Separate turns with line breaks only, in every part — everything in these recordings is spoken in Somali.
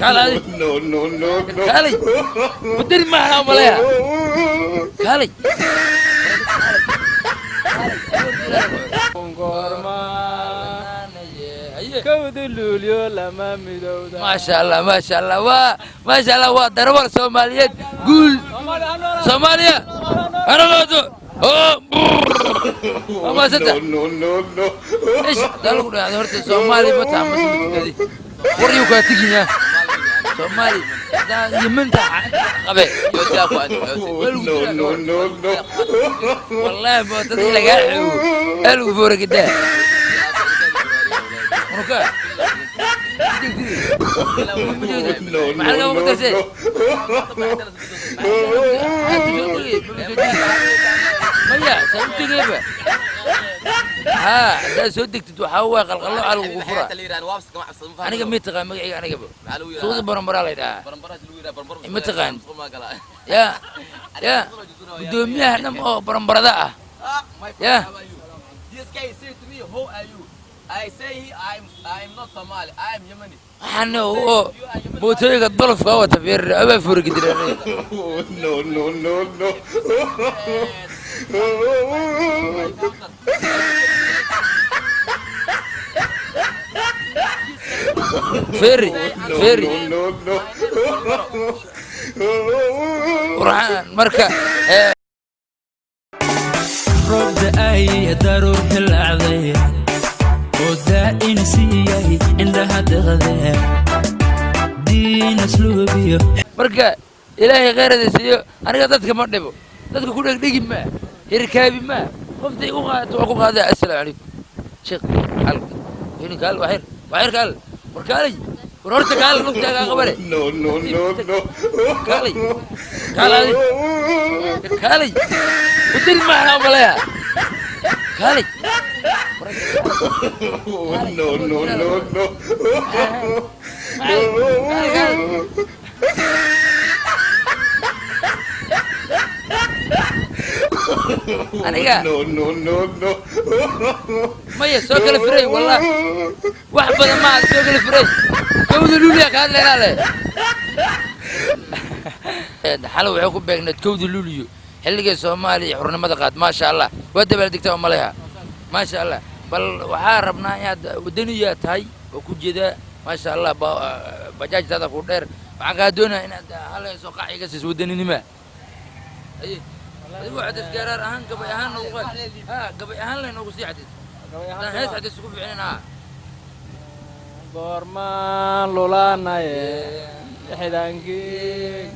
Kaalay.
No, no, no, no.
Kaalay, wadani maaha umaleya. Kaalay.
Goorma kowda Luulyo lama midowda?
Maasha Allah, maasha Allah, waa maasha Allah, waa darawal Soomaaliyeed. Guul Soomaaliya, hanoloodo. Waa maasanta.
No, no, no.
Ish hadaa lagu dhahdo horta Soomaali ma taha mase matidadi waryu kaa teginya Soomaali hadaa Yeminta qabe.
No, no, no, no.
Wallahi mootada in lagaa xoogo ee lagu fooragadaa unuka.
No,
maxaa
no,
lagaa
no,
darsee?
No.
Maya, saa u tegayba haa, haddaad soo degtid waxaa waay qalqallo aa lagugu furaa. Aniga mi taqaan magacayga? Anigaba suuqda Baranbaraa lay dhahaa. Ma taqaan? Ya ya, guddoomiyaha dham oo baranbarada ah ya.
This guy say to me, "How are you?" I say, I'm not Somali. I'm Yemeni.
Waxaana oo mootooyinka dolofka wata fiir abaa furigidira.
No, no, no, no.
Ferry ferry.
No, no, no.
Qurxaan marka
Roob da'ay, daruur hilaacday oo daa'in siiyay indhaha deqde diin asluubiyo.
Marka Ilaahay khayrada siiyo. Aniga dadka ma dhibo, dadka ku dhegdhegi maa, hirkaabi maa. Qoftay u qaadato waa ku qaadaya. Assalaamu calaykum sheekh al filin kaal waxir waxir kaal war kaalay, war horta kaal lugtaagaa qabane.
No, no, no, no.
Kaalay, kaalay, kaalay, wadani maana umaleya. Kaalay.
No, no, no, no.
Kaalay, kaalay. Aniga
No, no, no, no.
Maya, soo kala firay wallah, wax badan ma soo kala firay. Kowda Luuliya ka hadlaynaa le. Xalay waxay ku beegneed kowda Luuliyo, xilligii Soomaaliya xurnimada qaad. Maasha Allah, waa dabaaldegtaa umaleha. Maasha Allah, bal waxaa rabnaa inaad wadaniyaa tahay oo ku jeedaa. Maasha Allah, bajaajtaada ku dheer. Waxaan kaa doonaya inaad hal soo qac iga siiso wadaninima. Aye, adigu cadays gaaraar ahaan, gabay ahaan noogu qaad. Ha, gabay ahaan lay noogu sii cadays. Haddaan hees cadays ugu ficinin ha.
Goormaan lulaanaye lixdankii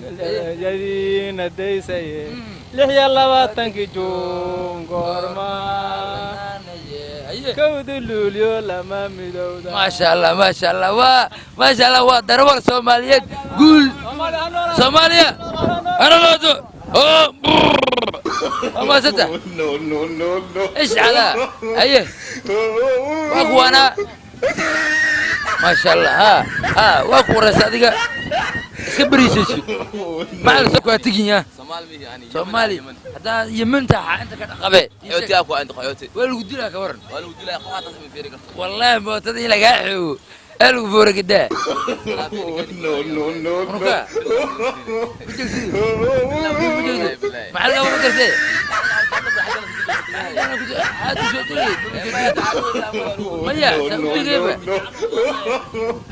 yadiina daysaye 26-kii Juun, goormaan kowda Luulyo lama midowda?
Maasha Allah, maasha Allah, waa maasha Allah, waa darawal Soomaaliyeed. Guul Soomaaliya, hanoloodo. Waa maasanta.
No, no, no, no.
Ish calaa. Haye, waa kuwaanaa. Maasha Allah, ha ha, waa ku waraysa. Adiga iska beriisayso maxaa soo kaa teginya. Soomaali haddaa Yeminta inta ka qabe waa lagu dilaa ka waran. Wallahi mootada in lagaa xoogo ee lagu fooragadaa.
No, no, no, no.
Unuka maxaa lagaa ku darsee? Aad u soo degay maya, saa u tegayba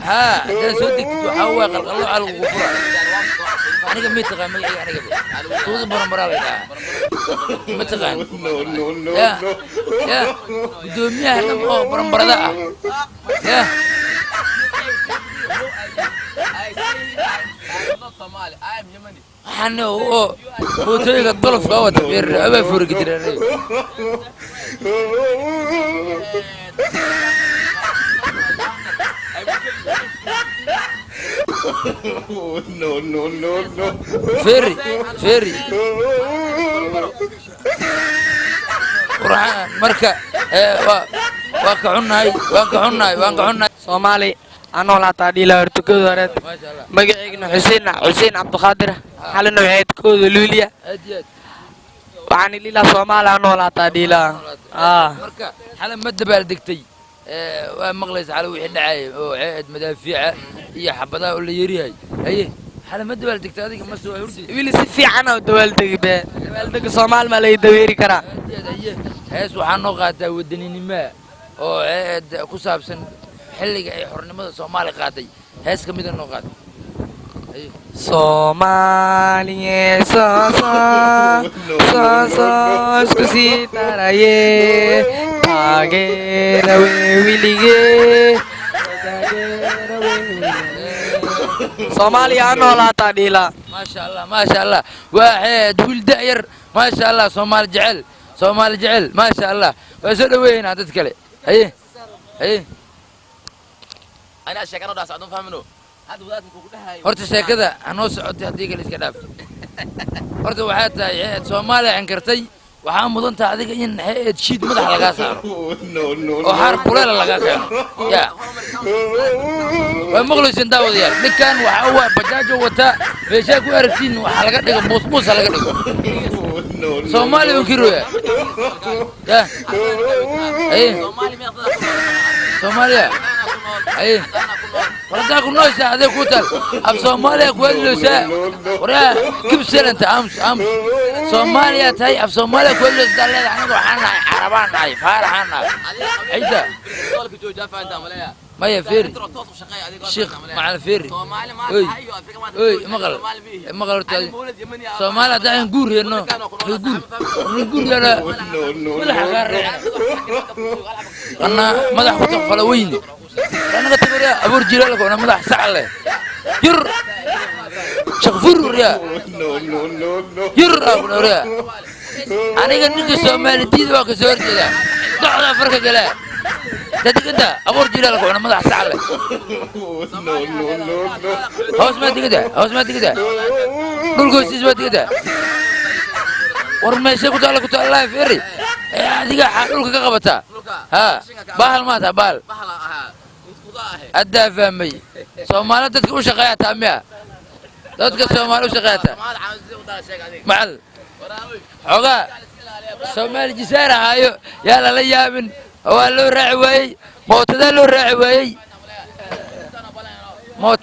haa, haddaad soo degtid waxaa waay qalqallo aa lagugu furaa. Aniga mi taqaan magacayga? Anigaba suuqda Baranbaraa lay dhahaa. Ma taqaan?
No, no, no,
ya
no.
Ya, guddoomiyaha dham oo baranbarada ah ya.
I say, I'm not Somali. I'm Yemeni.
Waxaana oo mootooyinka dolofka wata fiir abaa furigidira.
No, no, no, no.
Ferry ferry. Qurxaan marka waa ka xunnahay, waan ka xunnahay, waan ka xunnahay.
Soomaali anoo laataa dhiila horta kooda horeed.
Maasha Allah.
Magaceygna Xuseen, Xuseen Cabdiqaadir. Xalina waxayd kooda Luuliya.
Aad iyo aad.
Waxaan ililaa Soomaali anoo laataa dhiila.
Marka xalay ma dabaaldegtay? Waa maqlaysa xale wixii dhacay oo ceed madaafiica iyo xabadaha oo la yeeriyahay. Haye, xale ma dabaaldegta adiga mase waa hurdi?
Wiili, si fiican oo dabaaldegi be, dabaaldega Soomaali maa laga daweeri karaa?
Haye, hees waxaa noo qaataa wadaninimoa oo ceed ku saabsan xilliga ay xornimada Soomaaliya qaaday. Hees ka mida noo qaata. Haye.
Soomaaliye, soo soo soo soo, isku sii daraye, taageera wilige, taageera. Soomaaliya ha noolaataa dhiila.
Maasha Allah, maasha Allah, waa xeed wiil da'yar, maasha Allah, Soomaali jecel, Soomaali jecel, maasha Allah. Waa soo dhaweynaa dad kale. Haye, haye.
Anaa sheekana dhaa socdo, fahmino hadda wadaadka kugu dhahayo.
Horta sheekada hanoo socotay, haddii kale iska dhaaf. Horta waxaa tahay xeed Soomaaliya inkartay. Waxaa mudan tahay adiga in xeed shiid madaxa lagaa saaro
No, no,
oo xaar kuleela lagaa keeno. Ya waa maqlaysin, daawadayaal, ninkan waxa waa bajaajo wataa. Meeshaa ku aragtiin waxaa laga dhigo muusmuusa laga dhigo.
No, no.
Soomaaliya uu kiroya ya. Haye.
Soomaali meeq dad ku nool?
Soomaaliya.
Ku nool.
Haye.
Cadaana ku nool.
Waradaa ku nooshaa adee ku tal af Soomaaliya ku hadloosaa. Waraa kibselanta ams ams Soomaaliya tahay, af Soomaaliya ku hadloosaa leedahay. Anaga waxaan nahay Carabaan nahay, Faaraxaan nahay xitaa.
Doolka jooja fahantaa maleeya.
Maya, feeri.
Toos u shaqeeya adiga.
Sheekh macal feeri.
Soomaali ma
Oy.
tahay iyo Afrika ma?
Oy, maqal, maqal. Horta Soomaali haddaan guur heeno, guur guur yana.
No, no,
madaxa
no.
kaa reeca anna madax ku taqfala weyne anaga tabariya abuur jilaalka ona madax sac leh yur shaqfur waryaa.
No, no, no, no.
Yur aa waryaa. Aniga ninka Soomaali diida waa kasoo horjeedaa, docda farka galaa dadigada abuur jilaalka ona madax sac leh.
No, no, no, no.
Hoos maa digada, hoos maa digada, dhulka hoostiis maa digada. War meesha ku taalla, ku taalla feeri ee adiga xaa dhulka ka qabataa? Ha bahal maa taa bahal.
Bahala ahaa iskuda ahe.
Haddaa fahmay. Soomaali dadka u shaqeeya taa miya? Dadka Soomaali u shaqeeya taa?
Soomaali caawin u daa sheeg adiga.
Macal
waraawi.
Xoogaa Soomaali jisaar ahaayo yaa lala yaabin. Waa loo raaci waayey, mootadaa loo raaci waayey, moot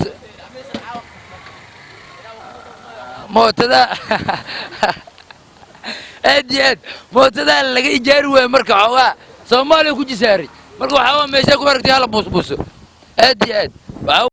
mootada aad iyo aad mootadaa laga ijaari waayo. Marka xoogaa Soomaaliya ku jisaaray. Marka waxaa waa meesha ku aragtay hala buusbuuso aad iyo aad waxaa.